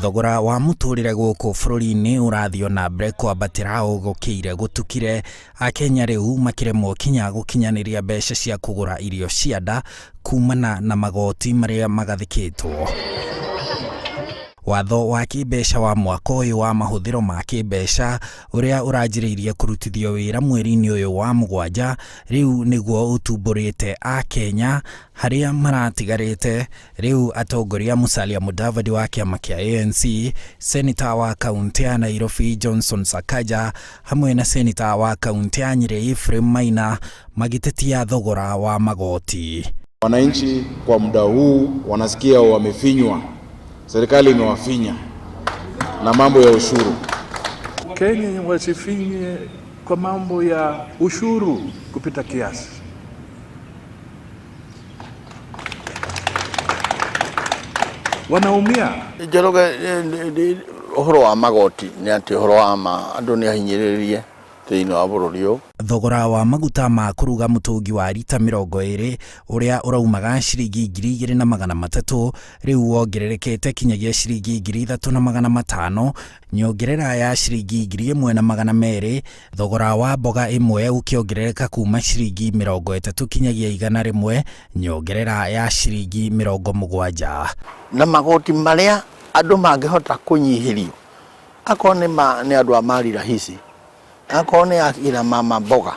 Thogora wa mũtũrĩre gũkũ bũrũri-inĩ ũrathiĩ o na mbere kwambatĩra o gũkĩire gũtukire, Akenya rĩu makĩremwo kinya gũkinyanĩria mbeca cia kũgũra irio cia nda kumana na magoti marĩa magathĩkĩtwo. Watho wa kĩmbeca wa mwaka ũyũ wa mahũthĩro ma kĩmbeca ũrĩa ũranjĩrĩirie kũrutithio wĩra mweri-inĩ ũyũ wa mũgwanja rĩu nĩguo ũtumbũrĩte Akenya harĩa maratigarĩte. Rĩu atongoria Musalia Mudavadi wa kĩama kĩa ANC, Seneta wa kauntĩ ya Nairobi Johnson Sakaja hamwe na Seneta wa kauntĩ ya Nyĩrĩ Ephraim Maina magĩtetia thogora wa magoti. Wananchi kwa muda huu wanasikia wamefinywa, serikali imewafinya na mambo ya ushuru. Kenya wasifinye kwa mambo ya ushuru kupita kiasi. Wanaumia. Njoroge, ũhoro wa magoti nĩ atĩ ũhoro wa ma andũ nĩ ahinyĩrĩrie thĩinĩ wa bũrũri ũyũ. Thogora wa maguta ma kũruga mũtũngi wa rita 20 ũrĩa ũraumaga ciringi 2300 rĩu wongererekete kinyagia ciringi 3500, nyongerera ya ciringi 1200. Thogora wa mboga ĩmwe ũkĩongerereka kuma ciringi 30 kinyagia 100, nyongerera ya ciringi 70. Na magoti marĩa andũ mangĩhota kũnyihĩrio, akorwo nĩ andũ a mali rahisi, akorwo nĩ akina mama mboga,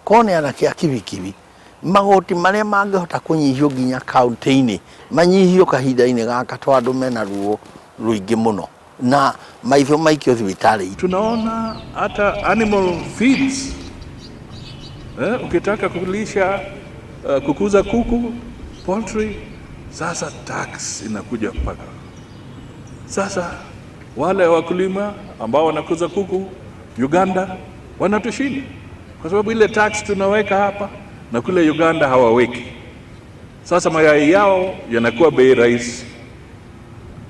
akorwo nĩ anake a kibikibi, magoti marĩa mangĩhota kũnyihio nginya kaunti-inĩ manyihio kahinda-inĩ gaka tondũ andũ mena ruo rũingĩ mũno na maitho maikio thibitarĩ. Tunaona hata animal feeds, ukitaka kulisha, kukuza kuku, poultry, sasa tax inakuja mpaka. Sasa wale wakulima ambao wanakuza kuku Uganda wanatushinda kwa sababu ile tax tunaweka hapa na kule Uganda hawaweki. Sasa mayai yao yanakuwa bei rahisi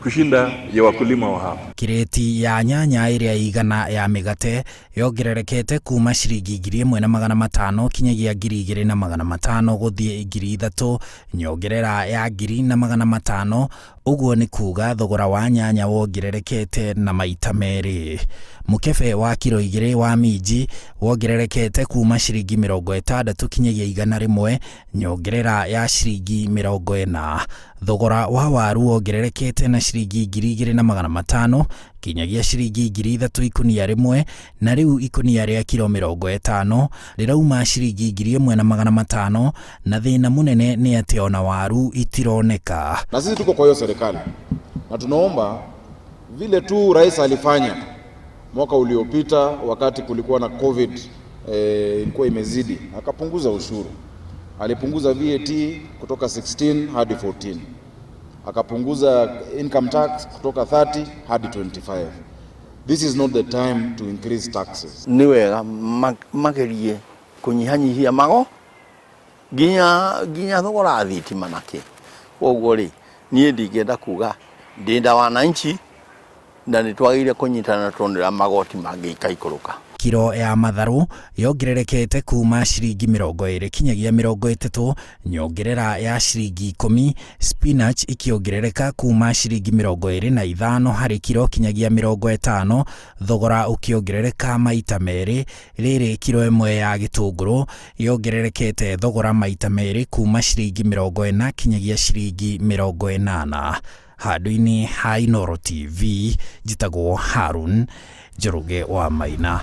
kushinda ya wakulima wa hapa. Kireti ya nyanya ĩrĩa igana ya mĩgate yongererekete kuma ciringi 1500 kinyagia 2500 gũthiĩ 3000, nyongerera ya 1500. Ũguo nĩ kuga thogora wa nyanya wongererekete na maita merĩ. Mũkebe wa kiro 2 wa minji wongererekete kuma ciringi 60 kinyagia 100, nyongerera ya ciringi 40. Thogora wa waru wongererekete na ciringi 2500 kinyagia ciringi 3000 ikunia rĩmwe, na rĩu ikunia rĩa kiro 50 rĩrauma ciringi 1500, na thĩna mũnene nĩ atĩ ona waru itironeka. Na sisi tuko kwa hiyo serikali na tunaomba vile tu rais alifanya mwaka uliopita wakati kulikuwa na COVID, ilikuwa imezidi, akapunguza ushuru. Alipunguza VAT kutoka 16 hadi 14. Akapunguza income tax kutoka 30 hadi 25. This is not the time to increase taxes. Nĩ wega magerie kũnyihanyihia mago nginya thogora wa thitima na kĩ. Koguo rĩ, niĩ ndingĩenda kuga ndĩ wananchi na nĩ twagĩrĩire kũnyitana tondũ rĩrĩa magoti mangĩikaikũrũka. Kiro ya matharũ yongererekete kuma ciringi 20 kinyagia 30, nyongerera ya ciringi 10. Spinach ikĩongerereka kuma ciringi 25 harĩ kiro kinyagia 50, thogora ũkĩongerereka maita merĩ. Rĩrĩ kiro ĩmwe ya gĩtũngũrũ yongererekete thogora maita merĩ kuma ciringi 40 kinyagia ciringi 80. Handũ-inĩ ha Inooro TV, njĩtagwo Harun Njoroge wa Maina.